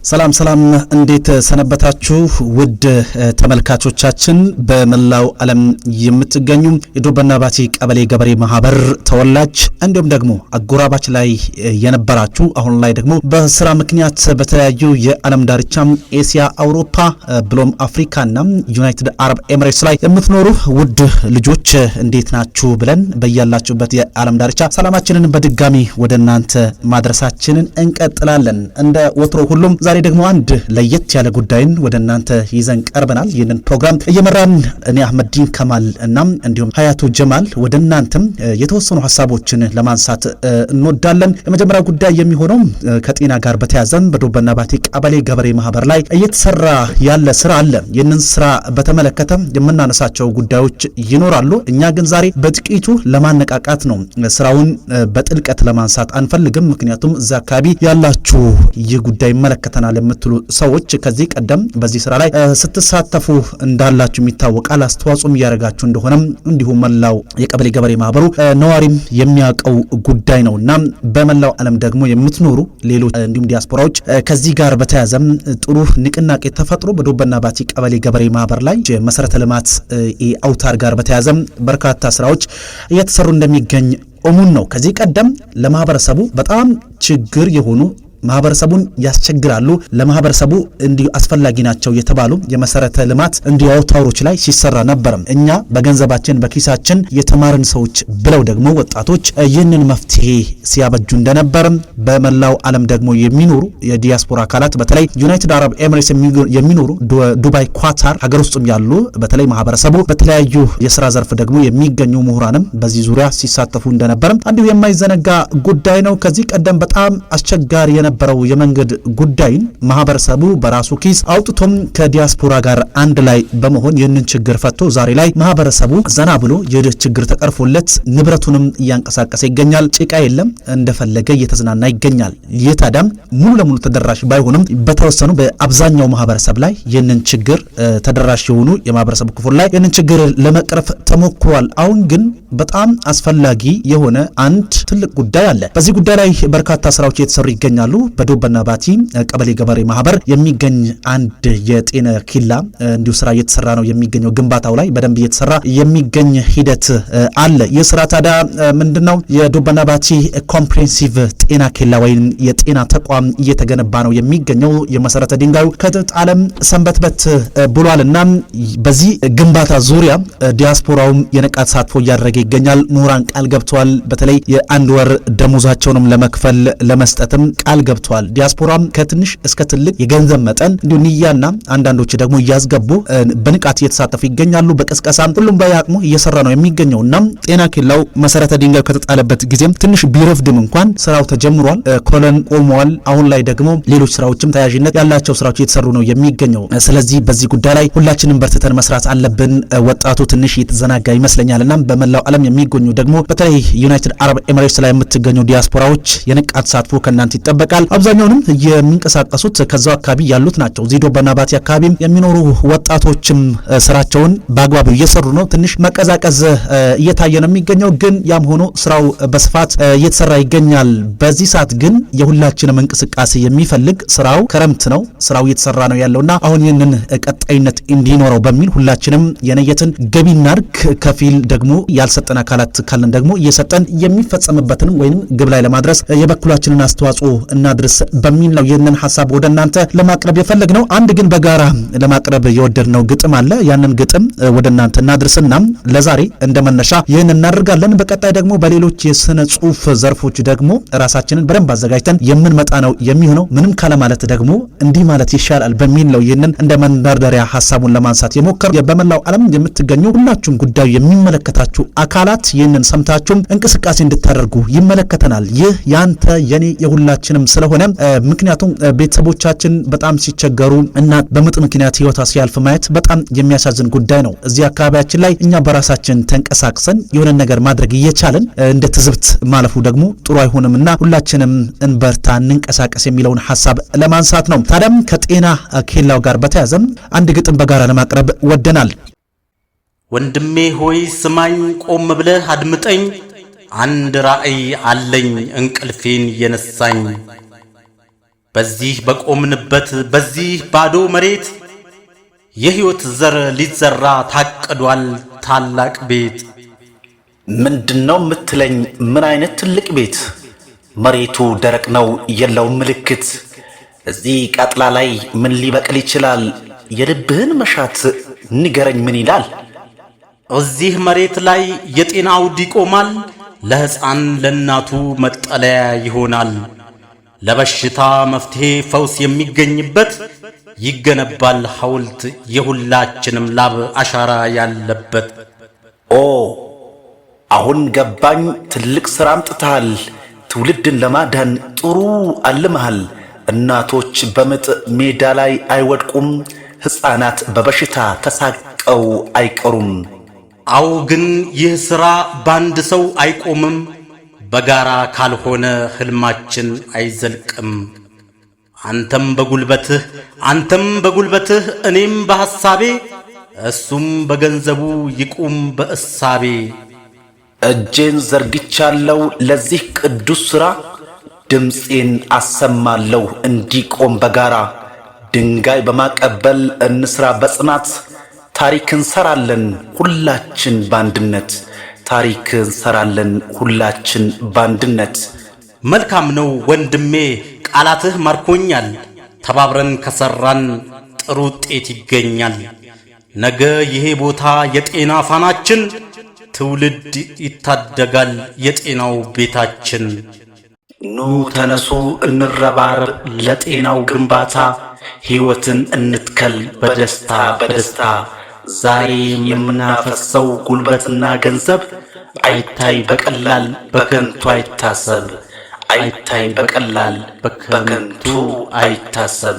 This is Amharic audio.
ሰላም ሰላም፣ እንዴት ሰነበታችሁ? ውድ ተመልካቾቻችን፣ በመላው ዓለም የምትገኙ የዶበና ባቲ ቀበሌ ገበሬ ማህበር ተወላጅ እንዲሁም ደግሞ አጎራባች ላይ የነበራችሁ፣ አሁን ላይ ደግሞ በስራ ምክንያት በተለያዩ የዓለም ዳርቻ ኤስያ፣ አውሮፓ ብሎም አፍሪካና ዩናይትድ አረብ ኤምሬትስ ላይ የምትኖሩ ውድ ልጆች እንዴት ናችሁ ብለን በያላችሁበት የዓለም ዳርቻ ሰላማችንን በድጋሚ ወደ እናንተ ማድረሳችንን እንቀጥላለን። እንደ ወትሮ ሁሉም ዛሬ ደግሞ አንድ ለየት ያለ ጉዳይን ወደ እናንተ ይዘን ቀርበናል። ይህንን ፕሮግራም እየመራን እኔ አህመዲን ከማል እና እንዲሁም ሀያቱ ጀማል ወደ እናንተም የተወሰኑ ሀሳቦችን ለማንሳት እንወዳለን። የመጀመሪያው ጉዳይ የሚሆነው ከጤና ጋር በተያዘም በዶበና ባቲ ቀበሌ ገበሬ ማህበር ላይ እየተሰራ ያለ ስራ አለ። ይህንን ስራ በተመለከተ የምናነሳቸው ጉዳዮች ይኖራሉ። እኛ ግን ዛሬ በጥቂቱ ለማነቃቃት ነው። ስራውን በጥልቀት ለማንሳት አንፈልግም። ምክንያቱም እዛ አካባቢ ያላችሁ ይህ ጉዳይ ይመለከተናል የምትሉ ሰዎች ከዚህ ቀደም በዚህ ስራ ላይ ስትሳተፉ እንዳላችሁ ይታወቃል። አስተዋጽኦም እያደረጋችሁ እንደሆነም እንዲሁ መላው የቀበሌ ገበሬ ማህበሩ ነዋሪም የሚያውቀው ጉዳይ ነው እና በመላው ዓለም ደግሞ የምትኖሩ ሌሎች እንዲሁም ዲያስፖራዎች ከዚህ ጋር በተያያዘም ጥሩ ንቅናቄ ተፈጥሮ በዶበና ባቲ ቀበሌ ገበሬ ማህበር ላይ መሰረተ ልማት አውታር ጋር በተያያዘም በርካታ ስራዎች እየተሰሩ እንደሚገኝ እሙን ነው። ከዚህ ቀደም ለማህበረሰቡ በጣም ችግር የሆኑ፣ ማህበረሰቡን ያስቸግራሉ፣ ለማህበረሰቡ እንዲሁ አስፈላጊ ናቸው የተባሉ የመሰረተ ልማት እንዲሁ አውታሮች ላይ ሲሰራ ነበርም። እኛ በገንዘባችን በኪሳችን የተማርን ሰዎች ብለው ደግሞ ወጣቶች ይህንን መፍትሄ ሲያበጁ እንደነበርም፣ በመላው ዓለም ደግሞ የሚኖሩ የዲያስፖራ አካላት በተለይ ዩናይትድ አረብ ኤሚሬትስ የሚኖሩ፣ ዱባይ፣ ኳታር፣ ሀገር ውስጥም ያሉ በተለይ ማህበረሰቡ በተለያዩ የስራ ዘርፍ ደግሞ የሚገኙ ምሁራንም በዚህ ዙሪያ ሲሳተፉ እንደነበርም እንዲሁ የማይዘነጋ ጉዳይ ነው። ከዚህ ቀደም በጣም አስቸጋሪ የነበረው የመንገድ ጉዳይን ማህበረሰቡ በራሱ ኪስ አውጥቶም ከዲያስፖራ ጋር አንድ ላይ በመሆን ይህንን ችግር ፈቶ ዛሬ ላይ ማህበረሰቡ ዘና ብሎ ይህ ችግር ተቀርፎለት ንብረቱንም እያንቀሳቀሰ ይገኛል። ጭቃ የለም፣ እንደፈለገ እየተዝናና ይገኛል። ይህ ታዲያም ሙሉ ለሙሉ ተደራሽ ባይሆንም በተወሰኑ በአብዛኛው ማህበረሰብ ላይ ይህንን ችግር ተደራሽ የሆኑ የማህበረሰቡ ክፍል ላይ ይህንን ችግር ለመቅረፍ ተሞክሯል። አሁን ግን በጣም አስፈላጊ የሆነ አንድ ትልቅ ጉዳይ አለ። በዚህ ጉዳይ ላይ በርካታ ስራዎች እየተሰሩ ይገኛሉ። በዶበና ባቲ ቀበሌ ገበሬ ማህበር የሚገኝ አንድ የጤና ኬላ እንዲሁ ስራ እየተሰራ ነው የሚገኘው። ግንባታው ላይ በደንብ እየተሰራ የሚገኝ ሂደት አለ። ይህ ስራ ታዲያ ምንድነው? የዶበና ባቲ comprehensive ጤና ኬላ ወይም የጤና ተቋም እየተገነባ ነው የሚገኘው። የመሰረተ ድንጋዩ ከተጣለም ሰንበትበት ብሏል እና በዚህ ግንባታ ዙሪያ ዲያስፖራውም የነቃ ተሳትፎ እያደረገ ይገኛል። ምሁራን ቃል ገብተዋል። በተለይ የአንድ ወር ደሞዛቸውንም ለመክፈል ለመስጠትም ቃል ገብተዋል። ዲያስፖራም ከትንሽ እስከ ትልቅ የገንዘብ መጠን እንዲሁ ንያና አንዳንዶች ደግሞ እያስገቡ በንቃት እየተሳተፉ ይገኛሉ። በቅስቀሳም ሁሉም በየአቅሙ እየሰራ ነው የሚገኘው እና ጤና ኬላው መሰረተ ድንጋዩ ከተጣለበት ጊዜም ትንሽ ቢረፍድም እንኳን ስራው ተጀምሯል። ኮለን ቆመዋል። አሁን ላይ ደግሞ ሌሎች ስራዎችም ተያያዥነት ያላቸው ስራዎች እየተሰሩ ነው የሚገኘው። ስለዚህ በዚህ ጉዳይ ላይ ሁላችንም በርትተን መስራት አለብን። ወጣቱ ትንሽ እየተዘናጋ ይመስለኛል እና በመላው ዓለም የሚገኙ ደግሞ በተለይ ዩናይትድ አረብ ኤሚሬትስ ላይ የምትገኙ ዲያስፖራዎች የነቃ ተሳትፎ ከእናንተ ይጠበቃል። አብዛኛውንም የሚንቀሳቀሱት ከዛው አካባቢ ያሉት ናቸው። እዚህ ዶበና ባቲ አካባቢ የሚኖሩ ወጣቶችም ስራቸውን በአግባቡ እየሰሩ ነው። ትንሽ መቀዛቀዝ እየታየ ነው የሚገኘው፣ ግን ያም ሆኖ ስራው በስፋት እየተሰራ ይገኛል። በዚህ ሰዓት ግን የሁላችንም እንቅስቃሴ የሚፈልግ ስራው ክረምት ነው። ስራው እየተሰራ ነው ያለውና አሁን ይህንን ቀጣይነት እንዲኖረው በሚል ሁላችንም የነየትን ገቢ እናድርግ። ከፊል ደግሞ ያልሰጠን አካላት ካለን ደግሞ እየሰጠን የሚፈጸምበትንም ወይም ግብ ላይ ለማድረስ የበኩላችንን አስተዋጽኦ እናድርስ በሚል ነው ይህንን ሀሳብ ወደ እናንተ ለማቅረብ የፈለግነው። አንድ ግን በጋራ ለማቅረብ የወደድነው ግጥም አለ። ያንን ግጥም ወደ እናንተ እናድርስና ለዛሬ እንደ መነሻ ይህን እናደርጋለን። በቀጣይ ደግሞ በሌሎች የስነ ጽሁፍ ዘርፎች ደግሞ ራሳችንን በደንብ አዘጋጅተን የምንመጣ ነው የሚሆነው። ምንም ካለማለት ደግሞ እንዲህ ማለት ይሻላል በሚል ነው ይህንን እንደ መንደርደሪያ ሀሳቡን ለማንሳት የሞከር። በመላው ዓለም የምትገኙ ሁላችሁም ጉዳዩ የሚመለከታችሁ አካላት ይህንን ሰምታችሁም እንቅስቃሴ እንድታደርጉ ይመለከተናል። ይህ ያንተ የኔ የሁላችንም ስለሆነ፣ ምክንያቱም ቤተሰቦቻችን በጣም ሲቸገሩ እና በምጥ ምክንያት ህይወቷ ሲያልፍ ማየት በጣም የሚያሳዝን ጉዳይ ነው። እዚህ አካባቢያችን ላይ እኛ በራሳችን ተንቀሳቅሰን የሆነ ነገር ማድረግ እየቻልን እንደ ትዝብት ማለፉ ደግሞ ጥሩ አይሆንም እና ሁላችንም እንበርታ፣ እንንቀሳቀስ የሚለውን ሀሳብ ለማንሳት ነው። ታዲያም ከጤና ኬላው ጋር በተያያዘም አንድ ግጥም በጋራ ለማቅረብ ወደናል። ወንድሜ ሆይ ስማኝ፣ ቆም ብለህ አድምጠኝ። አንድ ራእይ አለኝ እንቅልፌን የነሳኝ። በዚህ በቆምንበት በዚህ ባዶ መሬት የሕይወት ዘር ሊዘራ ታቅዷል ታላቅ ቤት። ምንድነው የምትለኝ? ምን አይነት ትልቅ ቤት? መሬቱ ደረቅ ነው የለውም ምልክት። እዚህ ቃጥላ ላይ ምን ሊበቅል ይችላል? የልብህን መሻት ንገረኝ ምን ይላል? እዚህ መሬት ላይ የጤና አውድ ይቆማል። ለሕፃን ለእናቱ መጠለያ ይሆናል። ለበሽታ መፍትሔ ፈውስ የሚገኝበት ይገነባል ሐውልት የሁላችንም ላብ አሻራ ያለበት። ኦ፣ አሁን ገባኝ። ትልቅ ሥራ አምጥተሃል። ትውልድን ለማዳን ጥሩ አልመሃል። እናቶች በምጥ ሜዳ ላይ አይወድቁም። ሕፃናት በበሽታ ተሳቀው አይቀሩም። አዎ፣ ግን ይህ ሥራ ባንድ ሰው አይቆምም። በጋራ ካልሆነ ሕልማችን አይዘልቅም። አንተም በጉልበትህ እኔም በሐሳቤ እሱም በገንዘቡ ይቁም በእሳቤ። እጄን ዘርግቻለሁ ለዚህ ቅዱስ ሥራ፣ ድምፄን አሰማለሁ እንዲቆም በጋራ። ድንጋይ በማቀበል እንስራ በጽናት፣ ታሪክ እንሰራለን ሁላችን ባንድነት። ታሪክ እንሰራለን ሁላችን ባንድነት። መልካም ነው ወንድሜ፣ ቃላትህ ማርኮኛል። ተባብረን ከሠራን ጥሩ ውጤት ይገኛል። ነገ ይሄ ቦታ የጤና ፋናችን፣ ትውልድ ይታደጋል የጤናው ቤታችን። ኑ ተነሱ እንረባረብ ለጤናው ግንባታ፣ ሕይወትን እንትከል በደስታ በደስታ። ዛሬ የምናፈሰው ጉልበትና ገንዘብ አይታይ በቀላል በከንቱ አይታሰብ፣ አይታይ በቀላል በከንቱ አይታሰብ።